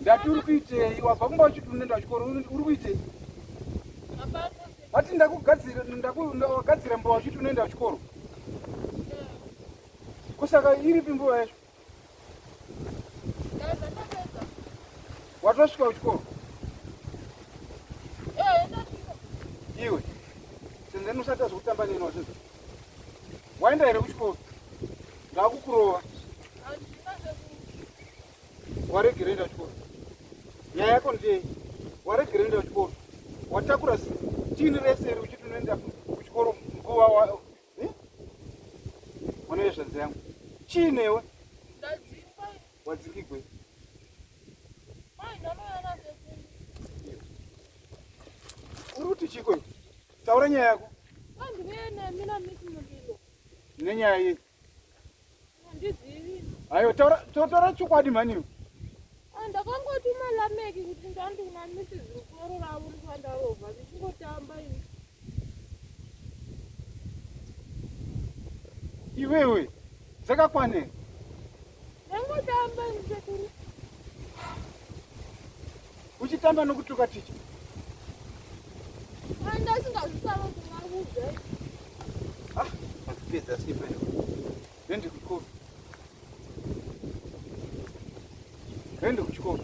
Ndati uri kuitei? Wabva kumba uchiti unoenda kuchikoro, uri kuitei? Ati ndakugadzira ndakugadzira mbuva uchiti unoenda kuchikoro. Kusaka iripi mbuva yacho? Watosvika kuchikoro? Iwe. Senzeni usati azokutamba neni wazvinzwa. Waenda here kuchikoro? Ndakukurova. Waregera enda kuchikoro. Nyaya yako ndeyei? Waregera enda kuchikoro. Watakura tini rese iri uchiti unoenda kuchikoro nguva wa eh? One zvanzi yangu. Chii newe? Ndadzingwa. Wadzingigwe. Mai ndanoyana sekuru. Uri kuti chiko? Taura nyaya yako. Ndine nemi na Miss Mulilo. Nenyaya yei? Handizivi. Ayo taura taura chokwadi mhani iwe. Ah, ndakangotuma Lameki kuti ndandi kuna Mrs. Musoro ravo musandarova ndichingotamba ini. Iwewe dzakakwana. Ndangotamba ini sekuru. Uchitamba nokutuka ticha. Ah, ndasingazvitaura kuti ngakuudza. Ah, pakupedza sipa. Nende kuchikoro. Nende kuchikoro.